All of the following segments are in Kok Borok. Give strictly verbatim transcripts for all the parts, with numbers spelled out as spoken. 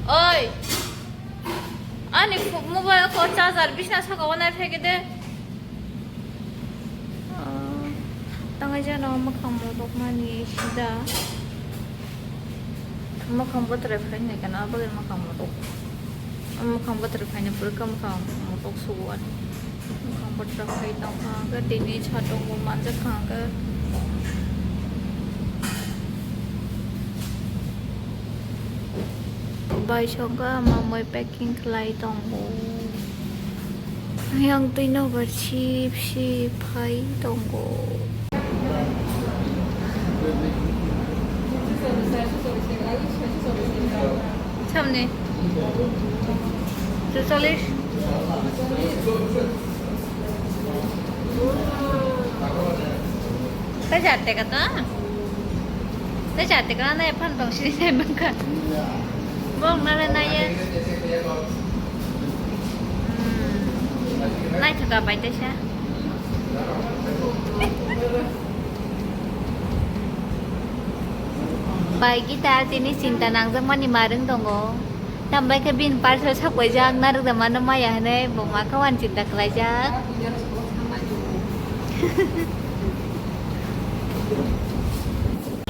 Oi! Ani phu-, mobile ko charger bisna saka o nai phai khe de. Ah, tangai jano mwkhang motokmani sida. Mwkhang bwtwrai phainai kana bagwi mwkhang motok. Mwkhang bwtwrai phainai pore khe mwkhang motok sugo ani. Mwkhang bwtwrai phai tongkha hwnkhe tini satung bo manjakha hwnkhe. Bai songkha mamoi packing khlai tongo. Yang twi nobar sip sip phai tongo. Samne. Chucholish. Tei char teka ta? Tei char teka na ephan tong sini sai mangka. Bong na le na ye. Hmm. Nai thaka bai tei sa. Bai gita tini chinta nangjakmani marwng tongo. Tambai khe bini parcel sapaijak narwk da mano maya hinwi bo ma khe uansuk da khlaijak.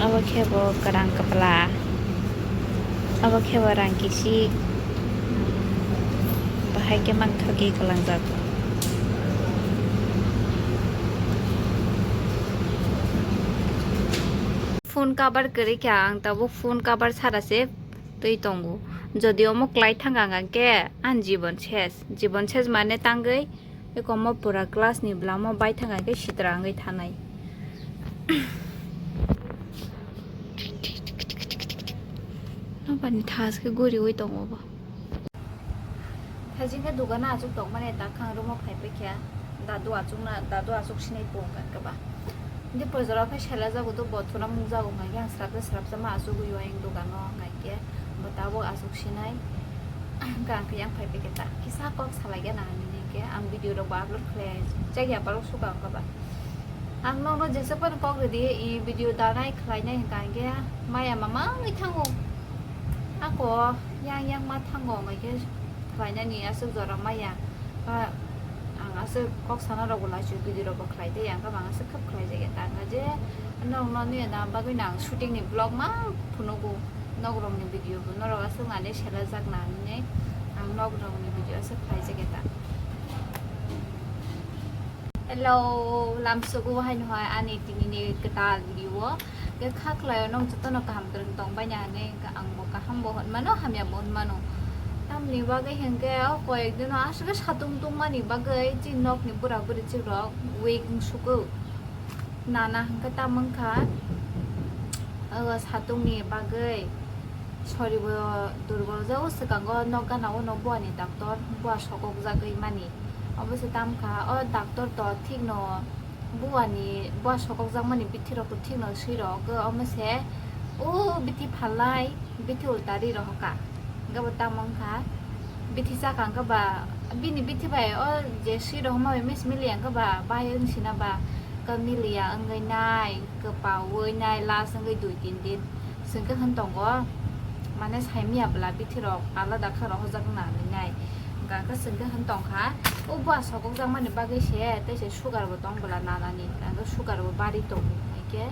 Abo khe bo kwrang kwpla. Abo khe bo rang kisik. Bahai khe mangthokgwi kwlangjak. Phone cover kwrwi kha ang, tabuk phone cover sara se twi tongo. Jodi omo kwlai thang ang, ang khe ani jibon ses. Jibon ses mane tangwi eko omo pura glass ni bwlamo bai thang ang khe sitra wngwi thanai. Nokbar ni thas khe guriwi tongo bo. Thaising khe dogano achuk tongmani, dakhang room o phai paikha. Dadu achukna, dadu achuk sinai tongo khe ba. Hindi pojora khe sela jago do, bo thuna mung jago hwnka khe ang srapsa srapsa ma achugwi o ayang dogano hwnka khe bo tabuk achuk sinai. Hwnka ang khe yang phai paikha ta. Kisa kok salai gana hinwi khe ang video rok bo upload khlai chakya borok suka hwnka ba. Ang nokno jesa phano kok rwdi, i video danai khlainai hwnka hwnkhe maya mama wngwi thango. Ako yang yang ma thango hwnka khe khlainani aswk jora maya. Ba ang aswk kok sana rokbo laichwi video rokbo khlai tei ang khe bang aswk khub khlai jagya ta hwnka je nokno nuya na bagwi no ang shooting ni vlog ma phunugo, nok rokni video bo norok aswk nani sela jak na hinwi ang nok rokni video aswk khlai jagya ta. Hello, lamsogo haino hai ani tinini kwtal video o. Khe kha khlaio, nong jotono kaham kwrwng tong baina hinwi ang bo kaham bo hwn mano, hamya bo hwn mano. Tamni bagwi hinkhe o koyek dino aswk satung tungmani bagwi chini nokni bura buri chwrok weak wng sugo. Nana hinkhe tamo wngkha o satungni bagwi soribo durbol jago, swkango nok gana o nok buani doctor bua sokok jagwi mani. Obo se tamo kha, o doctor to thikno buani, bua sokokjakmani bithi rokto thikno swi rok, omo se o bithi phalnai, bithi ulta ri rohoka. Hwnkhe bo tamo wngkha, bithi chakha hwnkhe ba, bini bithi bai o je swi rohorma bai mis miliya hwnkhe ba, bai wng sina ba, khe miliya wngwi nai, kwpaui nai, last wngwi dui tin din. Chwng khe hwn tongo, mane saimanya bwla bithi rok alada khe rohorjak wngna hinwi nai. Hwnkha khe chwng khe hwn tongkha, o bua sokokjakmani bagwi se, tei se sugar bo tong bwla nanani, hwnkha khe sugar bo bari tongo, hai khe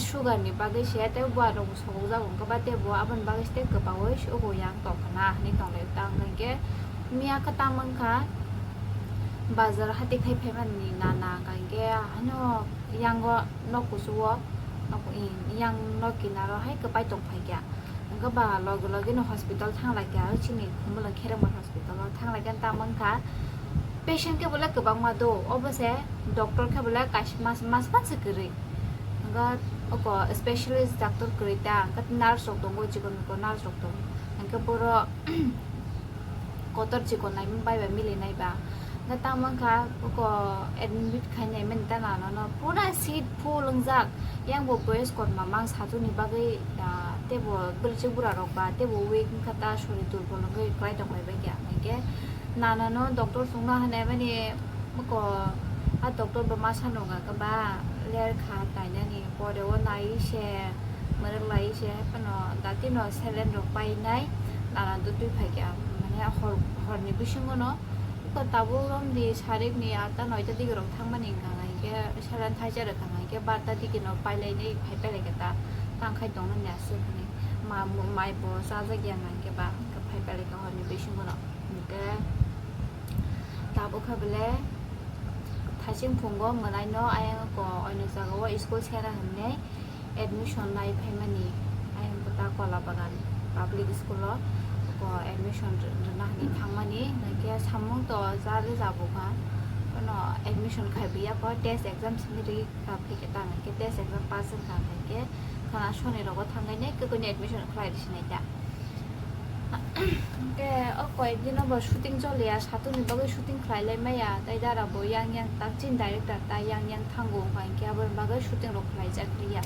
sugar ni bagwi se tei bua rok bo sokokjago, hwnkhe ba tei bo aboni bagwi se tei kwpaui se ogo yang tongkha na hinwi tonglai ta, hwnkha khe miya khe tamo wngkha bazar hati khai phaimani nana, hwnkha khe haino yango nok kuchugo, nok, yang nok kinaro hai kwpai tong phaikha. Hwnkhe ba loge loge no hospital thang laikha, chini Khumulwng Kheremba hospital o thang laikha, tamo wngkha patient khe bole kwbangma do, obo se doctor khe bole kaisa mas, mas mansi kwrwi. Hwnkhe oko specialist doctor kwrwi ta, hwnkhe nurse rok tongo, chikon mikon nurse rok tongo, hwnkhe boro kotor chikon naimani bai bai milinai ba. Hwnkhe tamo wngkha oko admit khainai mani ta nana no pura seat full wngjak. Yang bo boyes korma mang satuni bagwi, ah, tei bo bwrwichwk bura rok ba tei bo weak wngkha ta, sori durbol wngwi kwlai tong bai bai kha. Hwnkhe nana no doctor chwngno hinwi mani oko a doctor bo masa nungkha khe ba ler kha tainani pore o nai se mwrwk lai se phano dati no saline rok painai. Nana do twi phaikha, mane hor, horni bisingono iko tabuk romdi sarikni atta noita digirok thangmani wngkha, hinkhe seven thaisa rwkha, hinkhe barta digino pailainai phai pailaikha ta, tangkhai tongnani aswk hinwi ma, mai bo chajakya hinkhe ba, hinkhe phai pailaikha horni bisingono, hinkhe tabuk kha bele thaising phungo mwnaino ayang ko oino jagao school sera hinwi admission nai phaimani, ayang kota Kola Bagan public school o ko admission rwna hinwi thangmani, hinkhe samung to jali jabukha, ono admission khaibiya ko test exam simi ri ka phikhe tang hinkhe test exam pass wngkha hinkhe khana soni rogo thangwi nai kwkwi ni admission khlai rwsinai ta. Hinkhe o koyek dino bo shooting choliya, satung ni bagwi shooting khlai lai maya, tei dara bo yang yang tak chini director ta yang yang thango wngkha, hinkhe aboni bagwi shooting rok khlai jak liya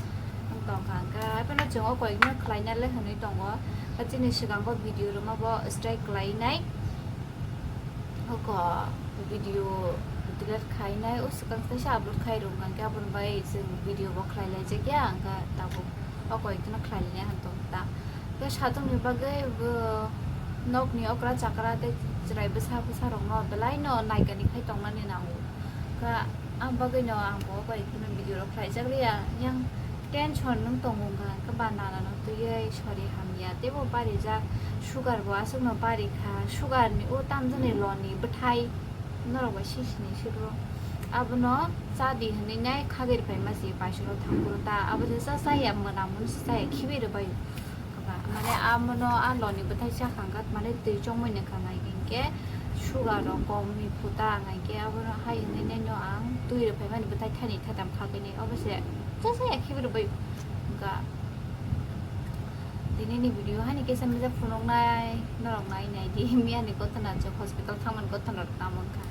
wng tongkha. Hinkhe haiphano chwng o koyek dino khlai nai le hinwi tongo, tei chini swkango video rwma bo strike khlai nai. Oko video delete khainai, o swkang kaisa upload khai rwkha, hinkhe aboni bai chwng video bo khlai lai jak ya, hinkhe tabuk o koyek dino khlai lai ya tong ta. Tei satung ni bagwi bo nokni okra chakra tei chwrai bwsa bwsa rokno belai no naikani khai tongnani nango. Kha, ang bagwi no ang bo bai kheno video rok khlai jak liya. Yang tension nung tongo wngkha, khe ba nana no twiwi sori hamya. Tei bo barijak sugar bo aswk no bari kha. Sugar ni o tamjani lo ni bwthai norok bai sisini sibro. Abono cha di hinwi nai khagwi rwphai ma si paisoro thangphuru ta. Abo se cha cha ya mwnamung se cha ya khibi rwbai. Mane amono a loni bwthai sakha hwnkha, mane twi chongmani wngkha nai hinkhe sugar rok kok ni phuta hinkhe abono hai hinwi nai no ang twi rwphaimani bwthai thani thaitham khagwi nai obo se cha cha ya khibi rwbai wngkha. Tini ni video hani kisa misa phunuknai norok nai nai di miya ni gotona je hospital thangmani gotona rok tamo wngkha.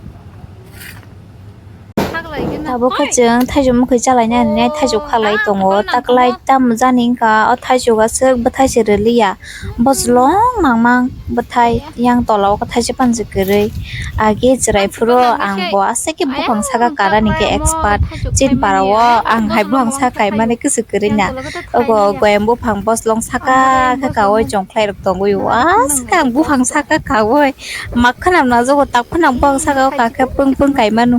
Tabuk khe chwng thaichuk mwkhwi chalaina hinwi thaichuk khalai tongo. Taklai tamo jani wngkha o thaichuk aswk bwthai se rwliya. Boslong nangmang bwthai yang tola o khe thaisa panjak kwrwi. Age chwrai phuru ang bo aswk khe buphang saka karani khe expert. Chini para o ang hai buphang saka kaimani kwswk kwrwi na. Ogo goyam buphang boslong saka khe kaui chongkhlai rok tongwi o aswk ang buphang saka kaui. Mak khwnam na jogo tak khwnam bwng saka o kakhe pwng pwng kai manu.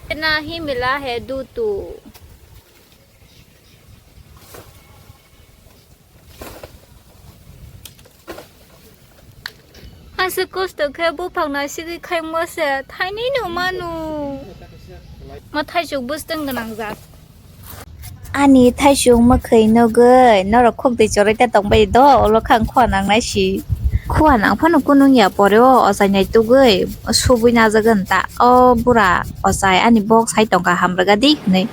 Kena hi mila hai du tu. Aswk kosto khe buphang na sigwi khaimo se thainwi no manu. Ma thaichuk bwstwng gwnang jak. Ani thaichuk mwkhwi nugwi norok khok twi chorwi ta tongbai do, ulo kha ang khua nangnai si. Khua nang phano kunung ya pore o ochai nai tugwi subui najagan ta o bura ochai ani bok sai tongkha hamrwga di hinwi.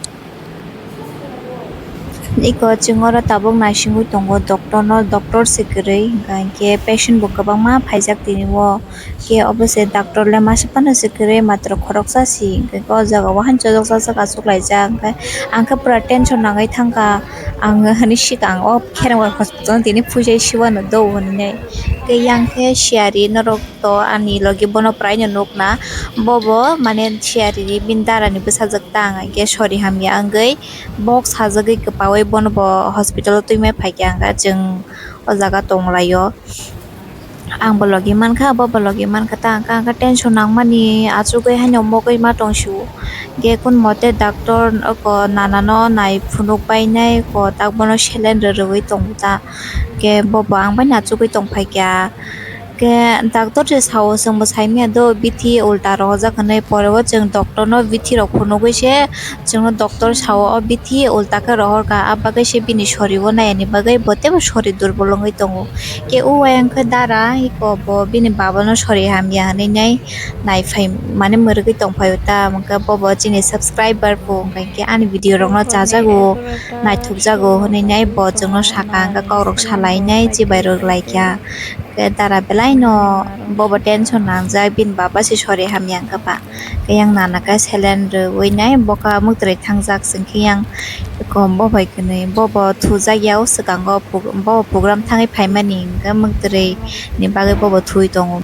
Iko chwng oro tabuk naisingwi tongo doctor no, doctor se kwrwi hwnkha hinkhe patient bo kwbangma phaijak tini o. Khe obo se doctor le masa phano se kwrwi matwrwk khoroksa si, hinkhe o jaga o haino chojak chajak achuk laijak, hinkhe ang khe pura tension nangwi thangkha. Ang hinwi sikha ang o Kherengbar hospital tini phuijai siwano do hinwi. Khe yang khe siyari norok to ani logi bono puraino nukna, bobo mane siyari ni bini dara ni bwsajwk ta ang hinkhe sori hamya wngwi bok sajagwi kwpaui bono bo hospital o twimai phaikha, hinkhe chwng o jaga tonglaio. Ang bo logi mankha, bo bo logi mankha ta, ang kha, ang kha tension nangmani achugwi haino mogwi ma tongsu. Khe kun mote doctor oko nana no nai phunuk bainai ko tak bono saline rwrwi tongo ta. Khe bo bo ang bai achugwi tongphaikha. Khe doctor se sao, chwng bo saimanya do bithi ulta rohorjak hinwi, pore o chwng doctor no bithi rok phunugwi se chwngno doctor sao o bithi ulta khe rohorkha, a bagwi se bini sori o nai ani bagwi bo teibo sori durbol wngwi tongo. Khe o ayang khe dara iko bo bini baba no sori hamya hinwi nai naiphai mane mwrwgwi tongphaio ta, hwnkhe bobo chini subscriber bo, hwnkhe ani video rokno chajago, naithokjago hinwi nai bo chwngno sakha, hwnkhe kokrok salainai chibai rwlaikha. Khe dara belaino bobo tension nangjak, bini baba se sori hamya wngkha ba. Khe yang nana khe saline rwui nai boka mwtwrwi thangjak, chwng khe yang kom bo bai kwnwi bobo thujakya o swkango, bobo program thangwi phaimani hwnkhe mwtwrwi ni bagwi bobo thuwi tongo.